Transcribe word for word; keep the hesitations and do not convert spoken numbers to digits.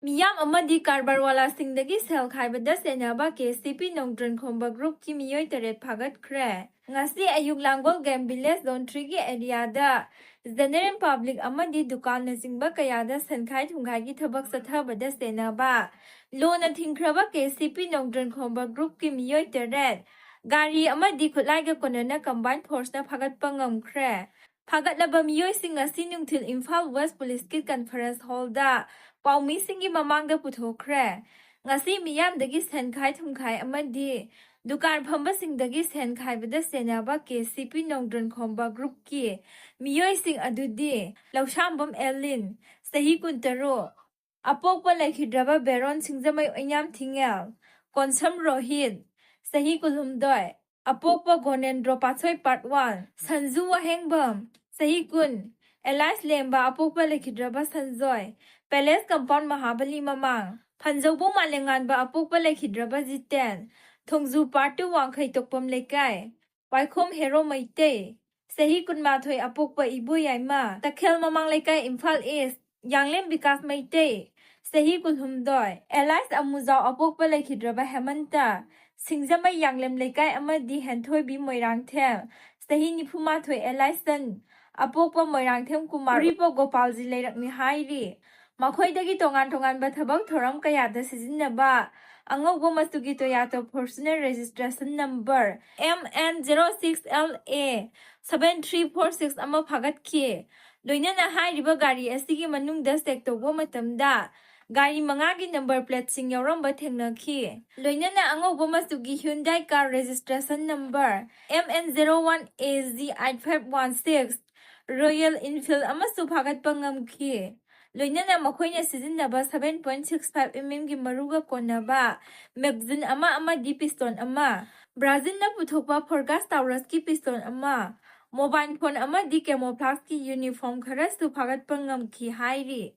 ꯃꯤꯌꯥꯝ ꯑꯃꯗꯤ ꯀꯔꯕꯥꯔꯋꯥꯂꯥꯁꯤꯡꯗꯒꯤ ꯁꯦꯜ ꯈꯥꯏꯕꯗ ꯆꯦꯟꯅꯕ K C ꯄꯤ ꯅꯣꯡꯗ꯭ꯔꯣꯟ ꯈꯣꯝꯕ ꯒ꯭ꯔꯨꯞꯀꯤ ꯃꯤꯑꯣꯏ ꯇꯔꯦꯠ ꯐꯥꯒꯠꯈ꯭ꯔꯦ꯫ ꯉꯁꯤ ꯑꯌꯨꯛ ꯂꯥꯡꯒꯣꯜ ꯒꯦꯝ ꯚꯤꯂꯦꯖ ꯖꯣꯟ ꯊ꯭ꯔꯤꯒꯤ ꯑꯦꯔꯤꯌꯥꯗ ꯖꯦꯅꯦꯔꯦꯜ ꯄꯕ꯭ꯂꯤꯛ ꯑꯃꯗꯤ ꯗꯨꯀꯥꯟꯅꯆꯤꯡꯕ ꯀꯌꯥꯗ ꯁꯦꯟꯈꯥꯏ ꯊꯨꯝꯈꯥꯏꯒꯤ ꯊꯕꯛ ꯆꯠꯊꯕꯗ ꯆꯦꯟꯅꯕ ꯂꯨꯅ ꯊꯤꯡꯈ꯭ꯔꯕ ꯀꯦ ꯁꯤ ꯄꯤ ꯅꯣꯡꯗ꯭ꯔꯣꯟ ꯈꯣꯝꯕ ꯒ꯭ꯔꯨꯞꯀꯤ ꯃꯤꯑꯣꯏ ꯇꯔꯦꯠ ꯒꯥꯔꯤ ꯑꯃꯗꯤ ꯈꯨꯠꯂꯥꯏꯒ ꯀꯣꯟꯅꯅ ꯀꯝꯕꯥꯏꯟ ꯐꯣꯔꯁꯅ ꯐꯥꯒꯠꯄ ꯉꯝꯈ꯭ꯔꯦ꯫ ꯐꯥꯒꯠꯂꯕ ꯃꯤꯑꯣꯏꯁꯤꯡ ꯉꯁꯤ ꯅꯨꯡꯊꯤꯜ ꯏꯝꯐꯥꯜ ꯋꯦꯁ ꯄꯨꯂꯤꯁꯀꯤ ꯀꯟꯐꯔꯦꯟꯁ ꯍꯣꯜꯗ ꯄꯥꯎꯃꯤꯁꯤꯡꯒꯤ ꯃꯃꯥꯡꯗ ꯄꯨꯊꯣꯛꯈ꯭ꯔꯦ꯫ ꯉꯁꯤ ꯃꯤꯌꯥꯝꯗꯒꯤ ꯁꯦꯟꯈꯥꯏ ꯊꯨꯝꯈꯥꯏ ꯑꯃꯗꯤ ꯗꯨꯀꯥꯟ ꯐꯝꯕꯁꯤꯡꯗꯒꯤ ꯁꯦꯟ ꯈꯥꯏꯕꯗ ꯆꯦꯟꯅꯕ ꯀꯦ ꯁꯤ ꯄꯤ ꯅꯣꯡꯗ꯭ꯔꯣꯟ ꯈꯣꯝꯕ ꯒ꯭ꯔꯨꯞꯀꯤ ꯃꯤꯑꯣꯏꯁꯤꯡ ꯑꯗꯨꯗꯤ ꯂꯧꯁꯥꯝꯕꯝ ꯑꯦꯂꯤꯟ, ꯆꯍꯤ ꯀꯨꯟꯇꯔꯨꯛ, ꯑꯄꯣꯛꯄ ꯂꯩꯈꯤꯗ꯭ꯔꯕ ꯕꯦꯔꯣꯟ ꯁꯤꯡꯖꯃꯩ ꯑꯣꯏꯅꯥꯝ ꯊꯤꯉꯦꯜ, ꯀꯣꯟꯁꯝ ꯔꯣꯍꯤꯠ, ꯆꯍꯤ ꯀꯨꯟꯍꯨꯝꯗꯣꯏ, ꯑꯄꯣꯛꯄ ꯒꯣꯅꯦꯟꯗ꯭ꯔꯣ ꯄꯥꯠꯁꯣꯏ ꯄꯥꯔꯠ ꯋꯥꯟ, ꯁꯟꯖꯨ ꯋꯥꯍꯦꯡꯕꯝ, ꯆꯍꯤ ꯀꯨꯟ, ꯑꯦꯂꯥꯏꯁ ꯂꯦꯝꯕ ꯑꯄꯣꯛꯄ ꯂꯩꯈꯤꯗ꯭ꯔꯕ ꯁꯟꯖꯣꯏ, ꯄꯦꯂꯦꯁ ꯀꯝꯄꯥꯎꯟ ꯃꯍꯥꯕꯂꯤ ꯃꯃꯥꯡ, ꯐꯟꯖꯧꯕꯨ ꯃꯥꯂꯦꯝꯉꯥꯟꯕ ꯑꯄꯣꯛꯄ ꯂꯩꯈꯤꯗ꯭ꯔꯕ ꯖꯤꯇꯦꯟ, ꯊꯣꯡꯖꯨ ꯄꯥꯔꯠ ꯇꯨ ꯋꯥꯡꯈꯩ ꯇꯣꯛꯄꯝ ꯂꯩꯀꯥꯏ, ꯋꯥꯏꯈꯣꯝ ꯍꯦꯔꯣ ꯃꯩꯇꯩ, ꯆꯍꯤ ꯀꯨꯟꯃꯥꯊꯣꯏ ꯑꯄꯣꯛꯄ ꯏꯕꯣ ꯌꯥꯏꯃ, ꯇꯈꯦꯜ ꯃꯃꯥꯡ ꯂꯩꯀꯥꯏ ꯏꯝꯐꯥꯜ ꯏꯁ, ꯌꯥꯡꯂꯦꯝ ꯕꯤꯀꯥꯁ ꯃꯩꯇꯩ, ꯆꯍꯤ ꯀꯨꯟꯍꯨꯝꯗꯣꯏ, ꯑꯦꯂꯥꯏꯁ ꯑꯃꯨꯖꯥꯎ ꯑꯄꯣꯛꯄ ꯂꯩꯈꯤꯗ꯭ꯔꯕ ꯍꯦꯃꯟꯇ, ꯁꯤꯡꯖꯃꯩ ꯌꯥꯡꯂꯦꯝ ꯂꯩꯀꯥꯏ ꯑꯃꯗꯤ ꯍꯦꯟꯊꯣꯏꯕꯤ ꯃꯣꯏꯔꯥꯡꯊꯦꯝ, ꯆꯍꯤ ꯅꯤꯐꯨꯃꯥꯊꯣꯏ, ꯑꯦꯂꯥꯏꯁ ꯆꯟ ꯑꯄꯣꯛꯄ ꯃꯣꯏꯔꯥꯡꯊꯦꯝ ꯀꯨꯃꯥꯔ ꯎꯔꯤꯄꯣꯛ ꯒꯣꯄꯥꯜꯖꯤ ꯂꯩꯔꯛꯅꯤ ꯍꯥꯏꯔꯤ꯫ ꯃꯈꯣꯏꯗꯒꯤ ꯇꯣꯉꯥꯟ ꯇꯣꯉꯥꯟꯕ ꯊꯕꯛ ꯊꯧꯔꯝ ꯀꯌꯥꯗ ꯁꯤꯖꯤꯟꯅꯕ ꯑꯉꯧꯕ ꯃꯆꯨꯒꯤ Toyota Fortuner registration number M N zero six L A seven three four six ꯑꯃ ꯐꯥꯒꯠꯈꯤ꯫ ꯂꯣꯏꯅꯅ ꯍꯥꯏꯔꯤꯕ ꯒꯥꯔꯤ ꯑꯁꯤꯒꯤ ꯃꯅꯨꯡꯗ ꯆꯦꯛ ꯇꯧꯕ ꯃꯇꯝꯗ ꯒꯥꯔꯤ ꯃꯉꯥꯒꯤ ꯅꯝꯕꯔ ꯄ꯭ꯂꯦꯠꯁꯤꯡ ꯌꯥꯎꯔꯝꯕ ꯊꯦꯡꯅꯈꯤ꯫ ꯂꯣꯏꯅꯅ ꯑꯉꯧꯕ ꯃꯆꯨꯒꯤ Hyundai car registration number M N zero one A Z eight five one six Royal Enfield ꯑꯃꯁꯨ ꯐꯥꯒꯠꯄ ꯉꯝꯈꯤ꯫ ꯂꯣꯏꯅꯅ ꯃꯈꯣꯏꯅ ꯁꯤꯖꯤꯟꯅꯕ seven point six five mm ꯒꯤ ꯃꯔꯨꯒ ꯀꯣꯟꯅꯕ magazine ꯑꯃ ꯑꯃꯗꯤ pistol ꯑꯃ, ꯕ꯭ꯔꯥꯖꯤꯜꯅ ꯄꯨꯊꯣꯛꯄ Forgaz Taurus ꯀꯤ pistol ꯑꯃ, mobile phone ꯑꯃꯗꯤ camouflage ꯀꯤ uniform ꯈꯔꯁꯨ ꯐꯥꯒꯠꯄ ꯉꯝꯈꯤ ꯍꯥꯏꯔꯤ꯫